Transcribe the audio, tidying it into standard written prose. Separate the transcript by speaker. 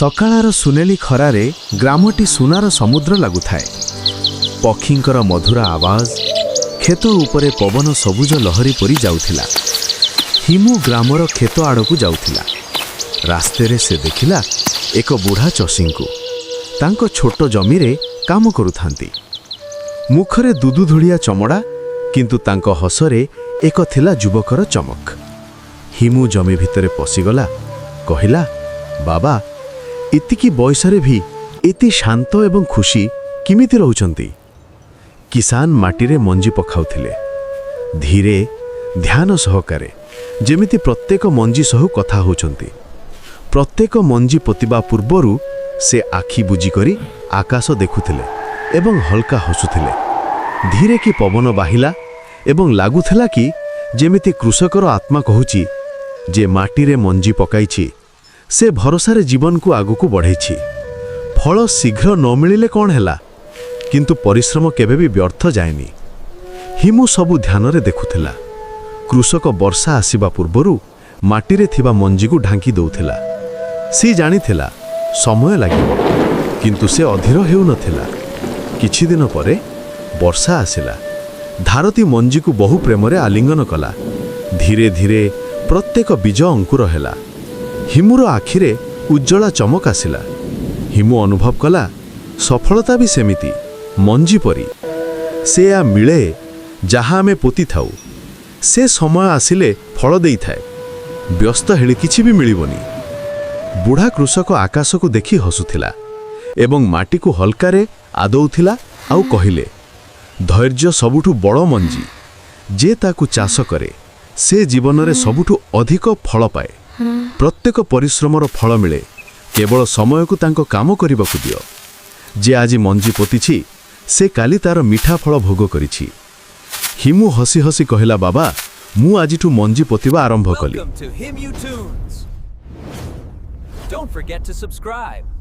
Speaker 1: ସକାଳର ସୁନେଲି ଖରାରେ ଗ୍ରାମଟି ସୁନାର ସମୁଦ୍ର ଲାଗୁଥାଏ। ପକ୍ଷୀଙ୍କର ମଧୁର ଆବାଜ, କ୍ଷେତ ଉପରେ ପବନ ସବୁଜ ଲହରୀ ପରି ଯାଉଥିଲା। ହିମୁ ଗ୍ରାମର କ୍ଷେତ ଆଡ଼କୁ ଯାଉଥିଲା। ରାସ୍ତାରେ ସେ ଦେଖିଲା ଏକ ବୁଢ଼ା ଚଷୀଙ୍କୁ। ତାଙ୍କ ଛୋଟ ଜମିରେ କାମ କରୁଥାନ୍ତି। ମୁଖରେ ଦୁଦୁଧୁଳିଆ ଚମଡ଼ା, କିନ୍ତୁ ତାଙ୍କ ହସରେ ଏକ ଥିଲା ଯୁବକର ଚମକ। ହିମୁ ଜମି ଭିତରେ ପଶିଗଲା। କହିଲା, "ବାବା, ଏତିକି ବୟସରେ ବି ଏତେ ଶାନ୍ତ ଏବଂ ଖୁସି କେମିତି ରହୁଛନ୍ତି?" କିଷାନ ମାଟିରେ ମଞ୍ଜି ପକାଉଥିଲେ, ଧୀରେ, ଧ୍ୟାନ ସହକାରେ, ଯେମିତି ପ୍ରତ୍ୟେକ ମଞ୍ଜି ସହ କଥା ହେଉଛନ୍ତି। ପ୍ରତ୍ୟେକ ମଞ୍ଜି ପୋତିବା ପୂର୍ବରୁ ସେ ଆଖି ବୁଜିକରି ଆକାଶ ଦେଖୁଥିଲେ ଏବଂ ହଲକା ହସୁଥିଲେ। ଧୀରେ କି ପବନ ବାହିଲା ଏବଂ ଲାଗୁଥିଲା କି ଯେମିତି କୃଷକର ଆତ୍ମା କହୁଛି ଯେ ମାଟିରେ ମଞ୍ଜି ପକାଇଛି, ସେ ଭରସାରେ ଜୀବନକୁ ଆଗକୁ ବଢ଼େଇଛି। ଫଳ ଶୀଘ୍ର ନ ମିଳିଲେ କ'ଣ ହେଲା, କିନ୍ତୁ ପରିଶ୍ରମ କେବେ ବି ବ୍ୟର୍ଥ ଯାଏନି। ହିମୁ ସବୁ ଧ୍ୟାନରେ ଦେଖୁଥିଲା। କୃଷକ ବର୍ଷା ଆସିବା ପୂର୍ବରୁ ମାଟିରେ ଥିବା ମଞ୍ଜିକୁ ଢାଙ୍କି ଦେଉଥିଲା। ସେ ଜାଣିଥିଲା ସମୟ ଲାଗିବ, କିନ୍ତୁ ସେ ଅଧୀର ହେଉନଥିଲା। କିଛି ଦିନ ପରେ ବର୍ଷା ଆସିଲା। ଧରତୀ ମଞ୍ଜିକୁ ବହୁ ପ୍ରେମରେ ଆଲିଙ୍ଗନ କଲା। ଧୀରେ ଧୀରେ ପ୍ରତ୍ୟେକ ବୀଜ ଅଙ୍କୁର ହେଲା। ହିମୁର ଆଖିରେ ଉଜ୍ଜଳ ଚମକ ଆସିଲା। ହିମୁ ଅନୁଭବ କଲା, ସଫଳତା ବି ସେମିତି ମଞ୍ଜି ପରି। ସେ ମିଳେ ଯାହା ଆମେ ପୋତିଥାଉ। ସେ ସମୟ ଆସିଲେ ଫଳ ଦେଇଥାଏ। ବ୍ୟସ୍ତ ହେଲେ କିଛି ବି ମିଳିବନି। ବୁଢ଼ା କୃଷକ ଆକାଶକୁ ଦେଖି ହସୁଥିଲା ଏବଂ ମାଟିକୁ ହଲକାରେ ଆଦଉଥିଲା ଆଉ କହିଲେ, "ଧୈର୍ଯ୍ୟ ସବୁଠୁ ବଡ଼ ମଞ୍ଜି। ଯେ ତାକୁ ଚାଷ କରେ, ସେ ଜୀବନରେ ସବୁଠୁ ଅଧିକ ଫଳ ପାଏ। ପ୍ରତ୍ୟେକ ପରିଶ୍ରମର ଫଳ ମିଳେ। କେବଳ ସମୟକୁ ତାଙ୍କ କାମ କରିବାକୁ ଦିଅ। ଯେ ଆଜି ମଞ୍ଜି ପୋତିଛି, ସେ କାଲି ତାର ମିଠା ଫଳ ଭୋଗ କରିଛି।" ହିମୁ ହସି ହସି କହିଲା, "ବାବା, ମୁଁ ଆଜିଠୁ ମଞ୍ଜି ପୋତିବା ଆରମ୍ଭ କଲି।"
Speaker 2: Welcome to Himu Tunes. Don't forget to subscribe.